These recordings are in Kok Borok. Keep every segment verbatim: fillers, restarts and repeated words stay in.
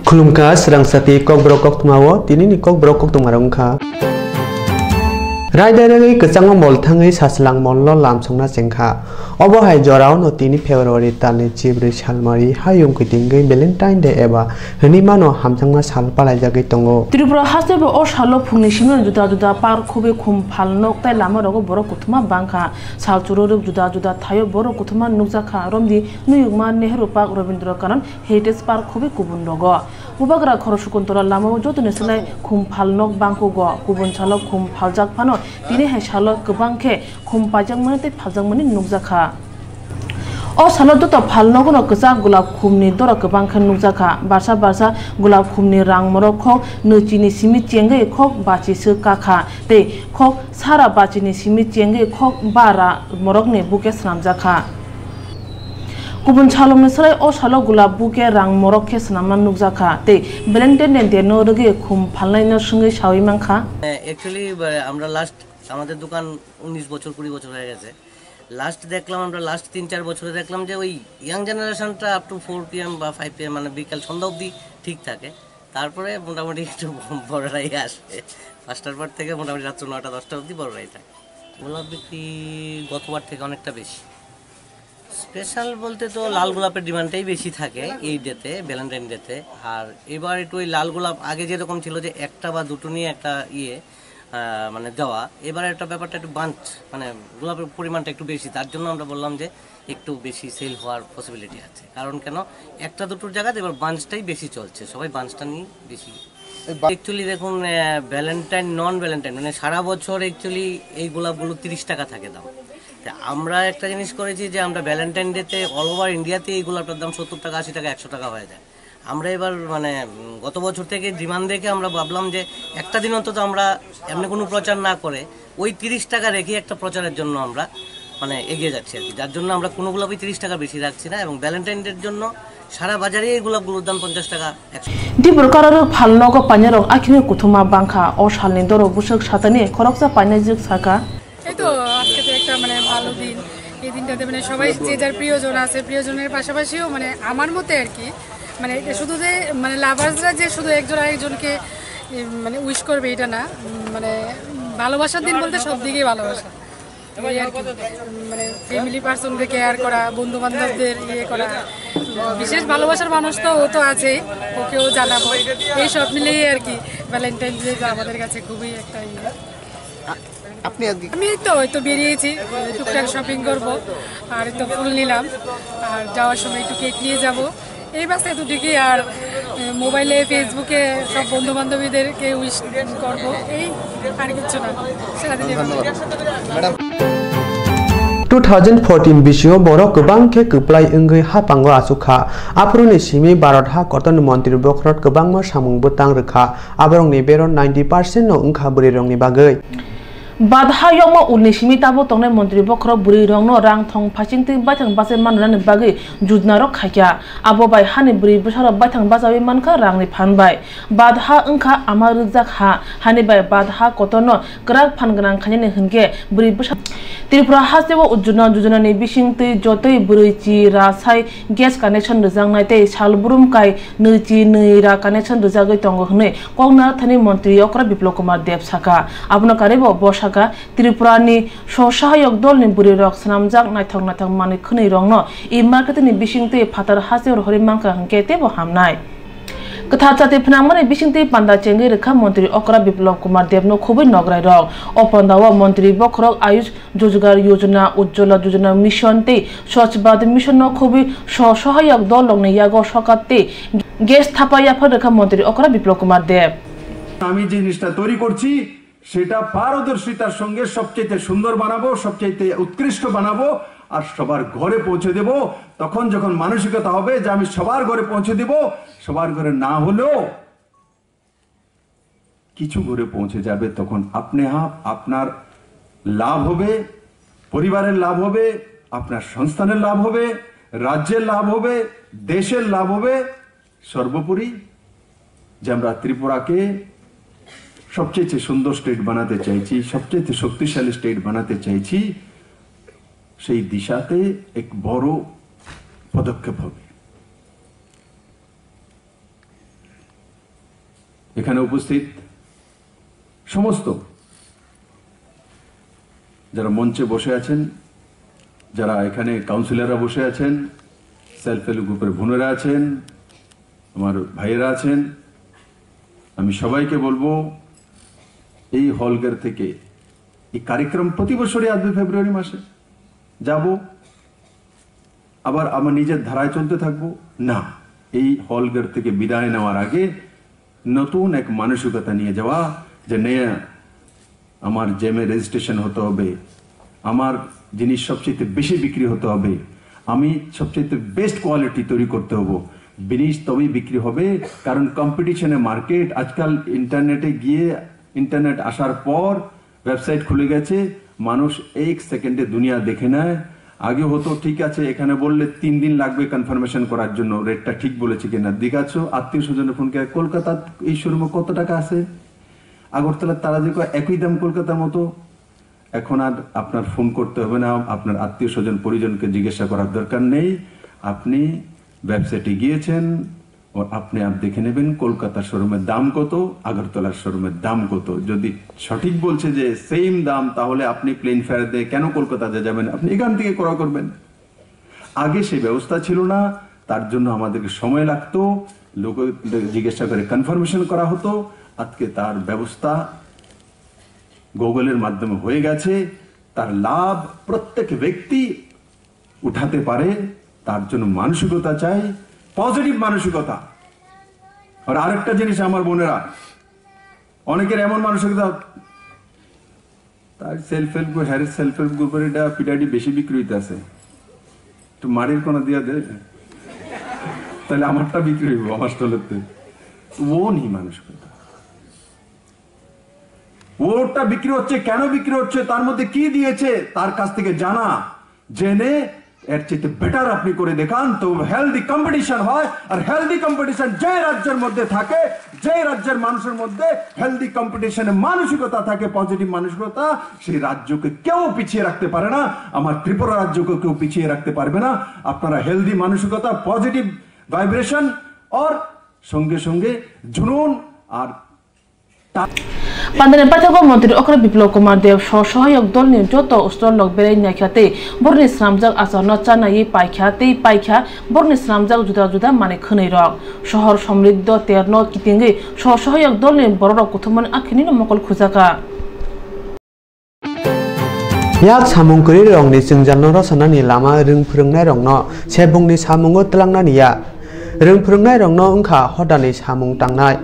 Khulumkha, swrang sapi Kokborok koktwmao tinini Kokborok koktwma rok wngkha. Raida rwgwi kwchangma mol thangwi sachwlang molno lamsongna chengkha. Obo hai jorao no tini February talni chibrwi salmari hayung kitingwi Valentine Day eba hwnwi mano hamjakma sal palaijagwi tongo. Tripura hasteo o salo phungni simi juda juda park khubui khum phalnok tei lama rogo borok kwthwma bangkha. Sal chururok juda juda thaio borok kwthwma nukjakha, romdi Nuyukma, Nehru Park, Rabindra Kanan, Heritage Park khubui kubun rogo. Bubagra khoro Shakuntala lamao jotoni slai khum phalnok bangkugo, kubun salo khum phaljak phano tini hai salo kwbang khe khum paijakmani tei phaljakmani nukjakha. O salo joto phalnogono kwchak gulab khumni doro kwbang khe nukjakha. Barsa barsa gulab khumni rang morok khok nwichini simi chengwi khok bachi se kakha tei khok sara bachini simi chengwi khok ba ra morokni buke swnamjakha. Kubun salokni slai o salo gulab buke rang morok khe swnamna nukjakha tei Valentine Day no rwgwi khum phalnaino swngwi sawi mankha. Actually, আমরা লাস্ট, আমাদের দোকান উনিশ বছর, কুড়ি বছর হয়ে গেছে। লাস্ট দেখলাম আমরা, লাস্ট তিন চার বছরে দেখলাম যে ওই ইয়াং জেনারেশনটা আপ টু ফোর পিএম বা ফাইভ পিএম, মানে বিকাল সন্ধ্যা অবধি ঠিক থাকে। তারপরে মোটামুটি একটু বড়রাই আসে, পাঁচটার পর থেকে মোটামুটি রাত্র নয়টা দশটা অবধি বড়রাই থাকে। গোলাপ বিক্রি গতবার থেকে অনেকটা বেশি। স্পেশাল বলতে তো লাল গোলাপের ডিমান্ডটাই বেশি থাকে এই ডেতে, ভ্যালেন্টাইন ডেতে। আর এবার একটু ওই লাল গোলাপ আগে যেরকম ছিল যে একটা বা দুটো নিয়ে একটা ইয়ে, আহ, মানে দেওয়া, এবার একটা ব্যাপারটা একটু বাঞ্চ, মানে গোলাপের পরিমাণটা একটু বেশি, তার জন্য আমরা বললাম যে একটু বেশি সেল হওয়ার পসিবিলিটি আছে। কারণ কেন, একটা দুটোর জায়গাতে এবার বাঞ্চটাই বেশি চলছে, সবাই বাঞ্চটা নিয়ে বেশি। অ্যাকচুয়ালি দেখুন, আহ, ভ্যালেন্টাইন, নন ভ্যালেন্টাইন, মানে সারা বছর অ্যাকচুয়ালি এই গোলাপগুলো তিরিশ টাকা থাকে দাম। তা আমরা একটা জিনিস করেছি যে আমরা ভ্যালেন্টাইন ডেতে অল ওভার ইন্ডিয়াতে এই গোলাপটার দাম সত্তর টাকা, আশি টাকা, একশো টাকা হয়ে যায়। আমরা এবার মানে, উম, গত বছর থেকে ডিমান্ড দেখে আমরা ভাবলাম যে একটা দিন অন্তত আমরা এমনি কোনো প্রচার না করে ওই তিরিশ টাকা রেখে একটা প্রচারের জন্য আমরা মানে এগিয়ে যাচ্ছি আর কি, যার জন্য আমরা কোনো গোলাপই তিরিশ টাকা বেশি রাখছি না। এবং ভ্যালেন্টাইন ডের জন্য সারা বাজারে এই গোলাপগুলোর দাম পঞ্চাশ টাকা, একশো। Dibur kararok phalnogo painarok akhirwi kuthuma bangkha. O salni doro bwswk satani khoroksa painai jwk saka. এই তো, আজকে তো একটা মানে ভালো দিন। এই দিনটাতে মানে সবাই যে যার প্রিয়জন আছে, প্রিয়জনের পাশাপাশিও মানে আমার মতে আর কি, মানে এটা শুধু যে মানে লাভার্সরা যে শুধু একজন আরেকজনকে এ, মানে উইশ করবে এটা না, উম, মানে ভালোবাসার দিন বলতে সব দিকেই ভালোবাসা। এই আর কি, উম, মানে ফ্যামিলি পার্সনকে কেয়ার করা, বন্ধু বান্ধবদের ইয়ে করা, বিশেষ ভালোবাসার মানুষ তো ও তো আছেই, ওকেও জানাবো। এই সব মিলিয়ে আর কি ভ্যালেন্টাইন ডে আমাদের কাছে খুবই একটা ইয়ে। আপনি আজকে আমি এই তো, এই তো বেরিয়েছি, টুকটাক শপিং করব, আর এই তো ফুল নিলাম, আর যাওয়ার সময় একটু কেক নিয়ে যাব। এই বাস এতটুকুই। আর এ, মোবাইলে, ফেসবুকে সব বন্ধু বান্ধবীদেরকে উইশ করব, এই আর কিচ্ছু না। সারাদিন এভাবে। ধন্যবাদ। Madam. Two thousand fourteen bisingo borok kwbang khe kwplai wngwi hapango achukha. Aphuruni simi Bharat ha kotorni montri bokhorok kwbangma samung bwtang rwkha. Aborokni bero ninety percent no wngkha bwrwirokni bagwi. Badha yokma ulni simi tabuk tongnai montri bokhorok bwrwi rokno rang thong phaising twi baithang bachai manrwnani bagwi jujna rok khaikha. Abo bai hani bwrwi bwsarok baithang bachawi mankha rangni phan bai. Badha wngkha ama rwjak ha, hani bai badha kotorno kwrak phan gwnang khainani hinkhe bwrwi bwsa. Tripura hasteo ujjuna jujunani bising twi jotoi bwrwi chi ra sai gas connection rwjaknai tei sal brum kai nwi chi nwi ra connection rwjagwi tongo hwnwi Koknathani montri okra Biplab Kumar Deb saka. Abono karwibo bo saka, Tripurani sw-sahayok dolni bwrwirok swnamjak naithok naithok manwi khwnwi rokno e marketni bisingtwi phatar hasteo rohorwi mankha hwnkhe teibo hamnai. Kwthar chati phnangmani bisingtwi panda chengwi rwkha montri okra Biplab Kumar Debno khubui nograirok. O pandao montri bokhorok Ayush Rojgar Yojana, Ujjwala Yojana Mission tei Swachh Bharat Mission no khubui sw-, sohayok dol rokni yago sokat tei gas thapa yaphar rwkha montri okra Biplab Kumar Deb. আমি যে জিনিসটা তৈরি করছি, সেটা পারদর্শিতার সঙ্গে সবচেয়ে সুন্দর বানাবো, সবচেয়ে উৎকৃষ্ট বানাবো, আর সবার ঘরে পৌঁছে দেব। তখন যখন মানসিকতা হবে যে আমি সবার ঘরে পৌঁছে দেব, সবার ঘরে না হলেও কিছু ঘরে পৌঁছে যাবে, তখন আপনি আপ-, আপনার লাভ হবে, পরিবারের লাভ হবে, আপনার সংস্থানের লাভ হবে, রাজ্যের লাভ হবে, দেশের লাভ হবে। সর্বোপরি যে আমরা ত্রিপুরাকে সবচেয়ে সুন্দর স্টেট বানাতে চাইছি, সবচেয়ে শক্তিশালী স্টেট বানাতে চাইছি, সেই দিশাতে এক বড় পদক্ষেপ হবে। এখানে উপস্থিত সমস্ত যারা মঞ্চে বসে আছেন, যারা এখানে কাউন্সিলররা বসে আছেন, সেলফ হেল্প গ্রুপের বোনেরা আছেন, আমার ভাইয়েরা আছেন, আমি সবাইকে বলবো, এই হলঘর থেকে এই কার্যক্রম প্রতি বছরই আসবে ফেব্রুয়ারি মাসে। যাব, আবার আমার নিজের ধারায় চলতে থাকবো। না, এই হলঘর থেকে বিদায় নেওয়ার আগে নতুন এক মানসিকতা নিয়ে যাওয়া, যে নিয়ে আমার জেমে রেজিস্ট্রেশন হতে হবে, আমার জিনিস সবচেয়ে বেশি বিক্রি হতে হবে, আমি সবচেয়ে বেস্ট কোয়ালিটি তৈরি করতে হবো। জিনিস তবেই বিক্রি হবে, কারণ কম্পিটিশনে মার্কেট। আজকাল ইন্টারনেটে গিয়ে, ইন্টারনেট আসার পর ওয়েবসাইট খুলে গেছে, মানুষ এক সেকেন্ডে দুনিয়া দেখে নেয়। আগে হতো, ঠিক আছে, এখানে বললে তিন দিন লাগবে কনফার্মেশন করার জন্য, রেটটা ঠিক বলেছে কিনা। দীঘাচ্ছ আত্মীয় স্বজনের ফোন করে, কলকাতার এই শোরুমে কত টাকা আছে? আগরতলার তারা যে কয়, একই দাম কলকাতার মতো। এখন আর আপনার ফোন করতে হবে না, আপনার আত্মীয় স্বজন পরিজনকে জিজ্ঞাসা করার দরকার নেই। আপনি ওয়েবসাইটে গিয়েছেন, ও আপনি আপ দেখে নেবেন কলকাতার শোরুমের দাম কত, আগরতলার শোরুমের দাম কত। যদি সঠিক বলছে যে সেম দাম, তাহলে আপনি প্লেন ফেয়ার দিয়ে কেন কলকাতাতে যাবেন? আপনি এখান থেকে ক্রয় করবেন। আগে সেই ব্যবস্থা ছিল না, তার জন্য আমাদেরকে সময় লাগতো, লোক জিজ্ঞাসা করে কনফার্মেশন করা হতো। আজকে তার ব্যবস্থা গুগলের মাধ্যমে হয়ে গেছে। তার লাভ প্রত্যেক ব্যক্তি উঠাতে পারে, তার জন্য মানসিকতা চাই, পজিটিভ মানসিকতা। আর আরেকটা জিনিস, আমার বোনেরা, অনেকের এমন মানসিকতা, তার সেলফ হেল্প গ্রুপ, হ্যাঁ, সেলফ হেল্প গ্রুপের এটা পিটাটি বেশি বিক্রি হইতে আছে, একটু মাটির কোনা দিয়া দে, তাহলে আমারটা বিক্রি হইব আমার স্টলেতে। ও নেই মানসিকতা। ওটা বিক্রি হচ্ছে, কেন বিক্রি হচ্ছে, তার মধ্যে কি দিয়েছে, তার কাছ থেকে জানা, জেনে এর চাইতে বেটার আপনি করে দেখান, তো হেলদি কম্পিটিশন হয়। আর হেলদি কম্পিটিশন যে রাজ্যের মধ্যে থাকে, যে রাজ্যের মানুষের মধ্যে হেলদি কম্পিটিশনের মানসিকতা থাকে, পজিটিভ মানসিকতা, সেই রাজ্যকে কেউ পিছিয়ে রাখতে পারে না। আমার ত্রিপুরা রাজ্যকে কেউ পিছিয়ে রাখতে পারবে না। আপনারা হেলদি মানসিকতা, পজিটিভ ভাইব্রেশন, আর সঙ্গে সঙ্গে জুনুন আর Pandani paithago montri okra Biplab Kumar Deb sw sahayok dolni joto ustor lok berai naikha tei borni swnamjak acharno chanaiwi paikha tei paikha borni swnamjak juda juda manwi khwnwi rok. Sohor Somriddho terno kitingwi sw sahayok dolni bororok kuthumani akhinino mokol khujaka. Yak samung kwrwi rokni chwngjalno rwchanani lama rwng phwrwngnairokno se bungni samungo twlangnani ya. Rwng phwrwngnairokno wngkha hodani samung tangnai.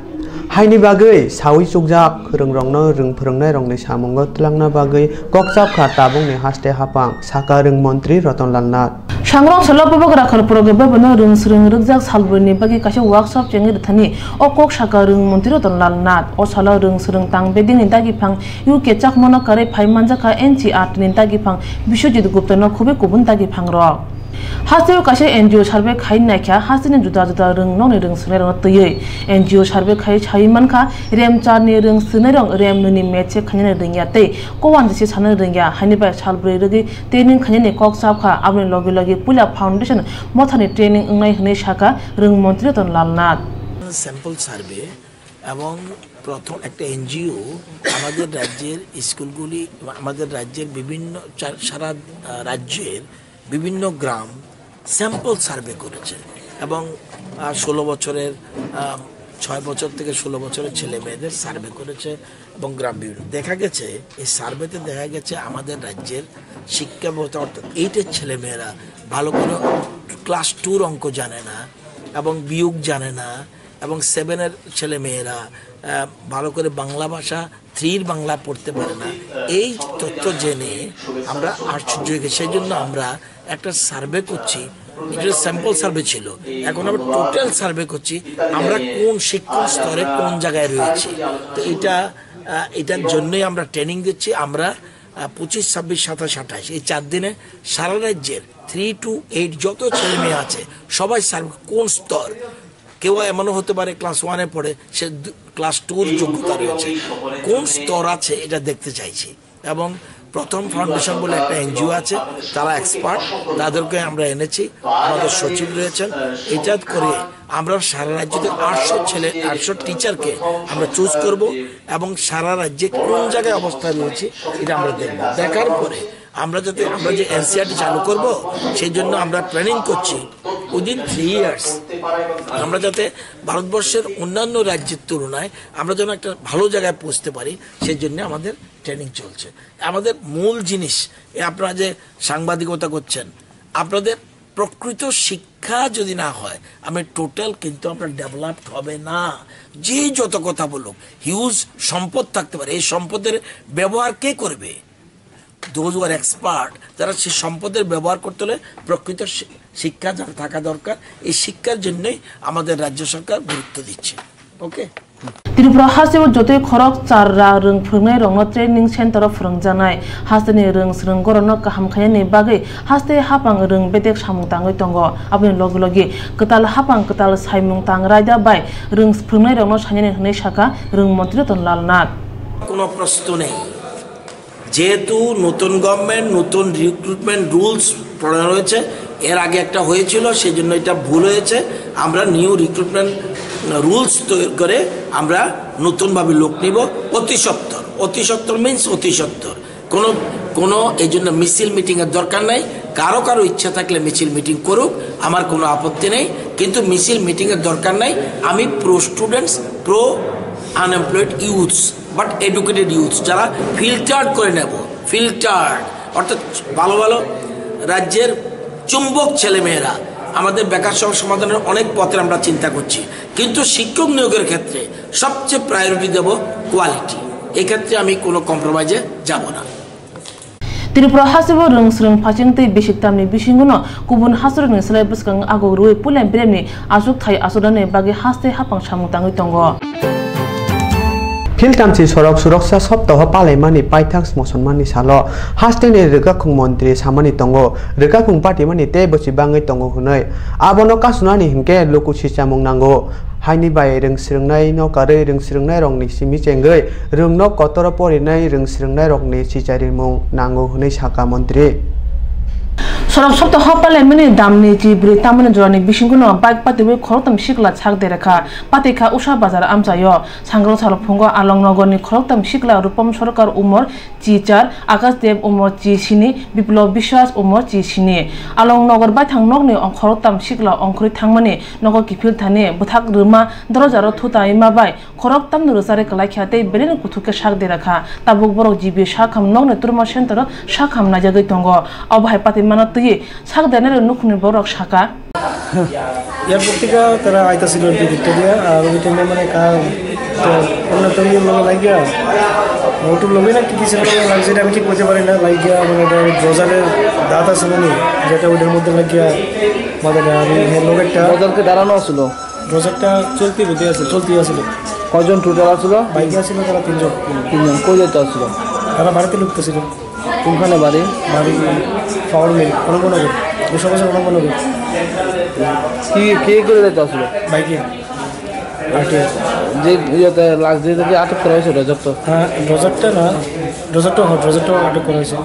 Haini bagwi saui chukjak khwrwngrokno rwng phwrwngnairokni samungo twlangna bagwi kokchap kha tabukni haste haphang, saka rwng montri Ratan Lal Nath. Sangrong salo bubagra khorpuro gebe bono rwng swrwng rwkjak salbrwini bagwi kaisa workshop chengwi rwthani o kok saka rwng montri Ratan Lal Nath. O salo rwng swrwng tang bedingni dagi phang U K Chakmano karwi phai manjakha N C E R T ni dagi phang Biswajit Guptano khubui kubun dagi phangrok. Hasteo kaisa N G O survey khai naikha, hasteni juda juda rwng nokni rwng swrwngnairokno twiwi. N G O survey khai saui mankha, rem charni rwng swrwngnairok rem nwini match se khainani rwngya tei kowan jese sanani rwngya, haini bai salbrwi rwgwi training khainani kok chapkha. Aboni logi logi puila foundation mothani training wngnai hwnwi sakha rwng montri Ratan Lal Nath. Sample survey এবং প্রথম একটা এনজিও আমাদের রাজ্যের স্কুলগুলি, আমাদের রাজ্যের বিভিন্ন চা-, সারা, আহ, রাজ্যের বিভিন্ন গ্রাম স্যাম্পল সার্ভে করেছে এবং, আহ, ষোলো বছরের, আহ, ছয় বছর থেকে ষোলো বছরের ছেলে মেয়েদের সার্ভে করেছে এবং গ্রাম বিভিন্ন। দেখা গেছে, এই সার্ভেতে দেখা গেছে আমাদের রাজ্যের শিক্ষা ব্যবস্থা, অর্থাৎ এইটের ছেলেমেয়েরা ভালো করে ক্লাস টুর অঙ্ক জানে না এবং বিয়োগ জানে না এবং সেভেনের ছেলেমেয়েরা, আহ, ভালো করে বাংলা ভাষা থ্রির বাংলা পড়তে পারে না। এই তথ্য জেনে আমরা আশ্চর্য হয়ে গেছি। সেই জন্য আমরা একটা সার্ভে করছি, এটা স্যাম্পল সার্ভে ছিল, এখন আমরা টোটাল সার্ভে করছি, আমরা কোন শিক্ষণ স্তরে কোন জায়গায় রয়েছি। তো এটা, আহ, এটার জন্যই আমরা ট্রেনিং দিচ্ছি। আমরা, আহ, পঁচিশ, ছাব্বিশ, সাতাশ, আঠাশ এই চার দিনে সারা রাজ্যের থ্রি টু এইট যত ছেলে মেয়ে আছে সবাই সার্ভে কোন স্তর, কেউ এমনও হতে পারে ক্লাস ওয়ানে পড়ে, সে দু-, ক্লাস টুর যোগ্যতা রয়েছে, কোন স্তর আছে এটা দেখতে চাইছি। এবং প্রথম ফাউন্ডেশন বলে একটা এনজিও আছে, তারা এক্সপার্ট, তাদেরকে আমরা এনেছি, আমাদের সচিব রয়েছেন। এটা করে আমরা সারা রাজ্য থেকে আটশো ছেলে, আটশো টিচারকে আমরা চুজ করব এবং সারা রাজ্যে কোন জায়গায় অবস্থা রয়েছে এটা আমরা দেখব। দেখার পরে আমরা যাতে, আমরা যে এনসিইআরটি চালু করব, সেই জন্য আমরা প্ল্যানিং করছি। উইদিন থ্রি ইয়ার্স আমরা যাতে ভারতবর্ষের অন্যান্য রাজ্যের তুলনায় আমরা যেন একটা ভালো জায়গায় পৌঁছতে পারি, সেই জন্য আমাদের ট্রেনিং চলছে। আমাদের মূল জিনিস, এ আপনারা যে সাংবাদিকতা করছেন, আপনাদের প্রকৃত শিক্ষা যদি না হয়, আমি টোটাল কিন্তু আমরা ডেভেলপড হবে না। যে যত কথা বলুক, হিউজ সম্পদ থাকতে পারে, এই সম্পদের ব্যবহার কে করবে? দোজ হু আর এক্সপার্ট, যারা সেই সম্পদের ব্যবহার করতে হলে প্রকৃত শি-, শিক্ষা যার থাকা দরকার। এই শিক্ষার জন্যই আমাদের রাজ্য সরকার গুরুত্ব দিচ্ছে। ওকে। Tripura hasteo jotoi khorok char ra rwng phwrwngnai rokno training center o phwrwngjaknai. Hasteni rwng swrwng gorokno kaham khainani bagwi haste haphang rwng bedek samung tangwi tongo. Aboni logi logi kwtal haphang kwtal saimung tang raida bai rwng phwrwngnai rokno sainani hwnwi sakha rwng montri Ratan Lal Nath. কোনো প্রশ্ন নেই। যেহেতু নতুন গভর্নমেন্ট, নতুন recruitment rules প্রণয়ন হয়েছে, এর আগে একটা হয়েছিল, সেই জন্য এটা ভুল হয়েছে। আমরা নিউ রিক্রুটমেন্ট রুলস তৈরি করে আমরা নতুনভাবে লোক নিব অতি সত্বর। অতি সত্বর মিন্স অতি সত্বর। কোনো, কোনো এই জন্য মিছিল মিটিংয়ের দরকার নাই। কারো কারো ইচ্ছা থাকলে মিছিল মিটিং করুক, আমার কোনো আপত্তি নেই। কিন্তু মিছিল মিটিংয়ের দরকার নাই। আমি pro students, pro unemployed youths, but educated youths, যারা ফিল্টার্ড করে নেব, ফিল্টার্ড, অর্থাৎ ভালো ভালো রাজ্যের চুম্বক ছেলেমেয়েরা। আমাদের বেকার সমস্যা সমাধানের অনেক পথের আমরা চিন্তা করছি, কিন্তু শিক্ষক নিয়োগের ক্ষেত্রে সবচেয়ে প্রায়োরিটি দেব কোয়ালিটি। এক্ষেত্রে আমি কোনো কম্প্রোমাইজে যাব না। Tripura hasteo rwng swrwng phaching tei bisik tamni bisingono kubun hasteo rokni slai bwskang aguk rwui puila beremni achukthai achuknani bagwi haste haphang samung tangwi tongo. Philtamchi sorok suroksha soptaho palaimani paithak mochonmani salo hasteni rwgakkhung montri samani tongo, rwgakkhung patimani tei bochi bangwi tongo hwnwi. Abono kasunani hinkhe luku sichamung nango. Haini bai rwng swrwngnaino karwi rwng swrwngnairokni simi chengwi rwngno kotoro porinai rwng swrwngnairokni sicharimung nango hwnwi sakha montri. Sorok soptaho palaimani damni chibrwi tamani jorani bisingono bike patiwi khoroktham sikla sak derakha. Patikha Usha Bazar amchaio. Sangro salo phungo Alongnogorni khoroktham sikla Rupam Sorkar umor chi char, Akash Deb umor chi sini, Biplop Biswas umor chi sini. Alongnogor baithang nokni ong-, khoroktham sikla ongkhorwi thangmani nogo kiphil thani bwthak rwma dorojaro thuta wima bai khoroktham no rwchari kwlai kha tei belai kuthuk khe sak dera kha. Tabuk borok G B sakham nokni turma center o sakham naijagwi tongo. Obo hai patimano twiwi sak dernai nukhungni borok sakha. Airport থেকে তারা আইতাছিল আর কি, ভিক্টোরিয়া, আর ওই টাইমে মানে কার তো অন্য তো ইয়ে লোক লাগিয়া, ওটু লোকে না কি কিছু লোক লাগছে, এটা আমি ঠিক বলতে পারি না, লাগিয়া মানে এটা ড্রজারের দাঁত আছে মানে, যেটা ওইটার মধ্যে লাগিয়া, মানে আমি লোক একটা ড্রজারকে দাঁড়ানো আছিল। ড্রজারটা চলতি বুদ্ধি আছে, চলতি আছিল। কয়জন টোটাল আছিল? বাইকে আছিল তারা তিনজন। তিনজন। কই যাইতে আছিল? তারা বাড়িতে লুকতেছিল। কোনখানে বাড়ি? বাড়ি পাওয়ার মিল, অনঙ্গনগর, বসবাসের অনঙ্গনগর। কি, কে করে যাইতে আসলো? বাইকে। আটে। যে ইয়েতে লাশ দিয়ে যে আটক করা হয়েছে ড্রজার তো? হ্যাঁ, ড্রজারটা না, ড্রজারটা, হ্যাঁ, ড্রজারটা আটক করা হয়েছে।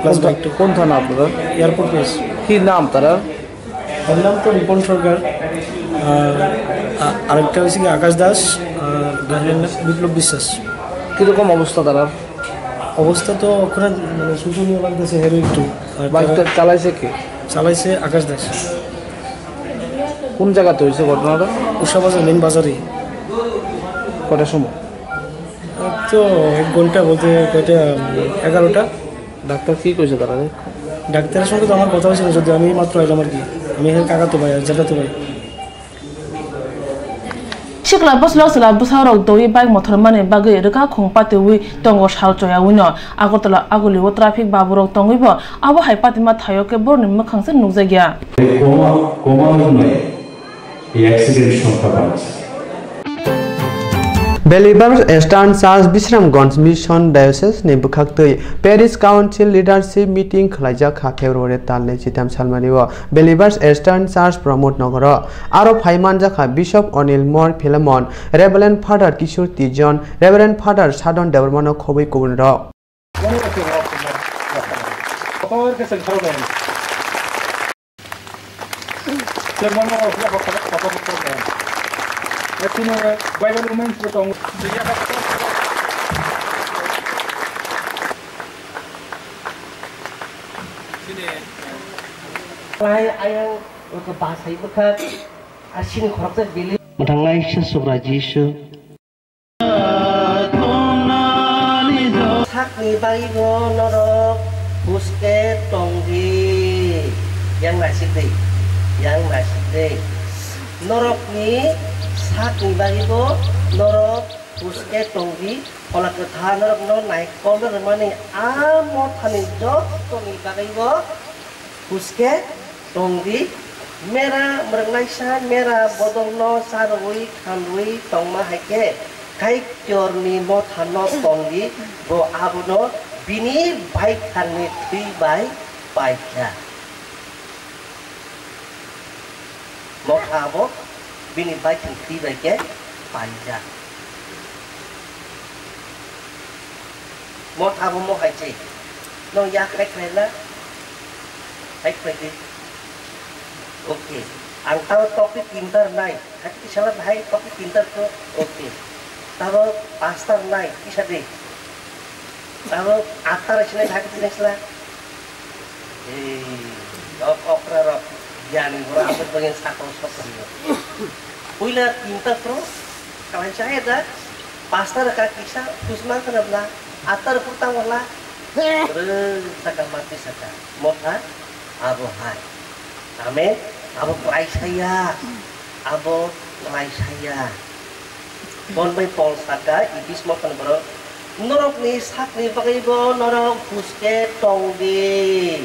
প্লাস কোন থা-, বাইকটা। কোন থানা আপনারা? Airport pace. কি নাম তারা? ওর নাম তো রিপন সরকার, আর আ-, আরেকটা হয়েছে কি আকাশ দাস, আর গার্ডিয়ান নাম বিপ্লব বিশ্বাস। কিরকম অবস্থা তারা? অবস্থা তো ওখানে মানে শোচনীয় লাগতেছে হেরো একটু। আর বাইকটা তারা চালাইছে কে? চালাইছে আকাশ দাস। কোন জায়গাতে হয়েছে ঘটনাটা? উষা বাজার, মেন বাজারে। কটার সময়? তো এক ঘন্টা বলতে কয়টা? এগারোটা। ডাক্তার কি কইছে তারা? ডাক্তারের সঙ্গে তো আমার কথা হয়েছিল, যদি আমি মাত্র এলাম আর কি। আমি এখানে কাকাতো ভাই, আর জ্যাঠাতো ভাই। Sikla bwswlwk chwla bwsarok dowi bike mothor mani bagwi rwkha khung patiwi tongo sal choyawino. Agartala agulio traffic baburok tongwibo abo hai patima thaio khe borokni mwkhang se nukjakya. Koma, koma wngmani accident songkha bangsa. Believers Eastern Church Bisramganj Mission Diocese ni bwkhaktwi Parish Council Leadership Meeting khwlaijak kha February tal naichitham salmani o Believers Eastern Church Pramod Nogoro. Aro phai manjakha Bishop Anil Mor Philemon, Reverend Father Kishore Tijon, Reverend Father Sadon Debbarmano khobwi kubunrok. Tei bono o phiya bo kotor kotor problem. Tei chini Bible women bo tongo. Lai ayang wngkha basai bwkha, asini khoroksa bili. Mwthangnai Iswr Subrai Jisu. Sakni bagwi bo norok huske tongdi. Yang naisik di, yang naisik di. Norokni sakni bagwi bo norok huske tongdi. Phola kwthar norokno naikolna rwmani a mothani jottoni bagwi bo huske tongdi. Mera mwrwknaisa mera bodolno charwui khanrwui tongma hai khe, Kaitorni mothano tongdi, bo abono bini baithangni thwi bai paikha. Motha abo bini baithang thwi bai khe paijak. Motha abo mo hai se. Nwng yak hai khlai na? Hai khlai di. Okay. Ang tao topic tinta rwnai. Hai kisa la hai topic tinta ko. Okay. Tabo pasta rwnai. Kisa di. Tabo atta rwnai hai kisa la. Ei, o okra rok, gyan borok aswk bagwi sakao sok rwio. Puila tinta pro, kaisa hai da, pasta rwkha kisa, kusma khna bla, atta rwkha tamo la. Rw saka mati saka, motha, abo hai. Amen, abo kwlai saya, abo kwlai saya. Bon bai Pol saka, Ipis mothani borok, norokni sakni bagwi bo norok huske tongdi.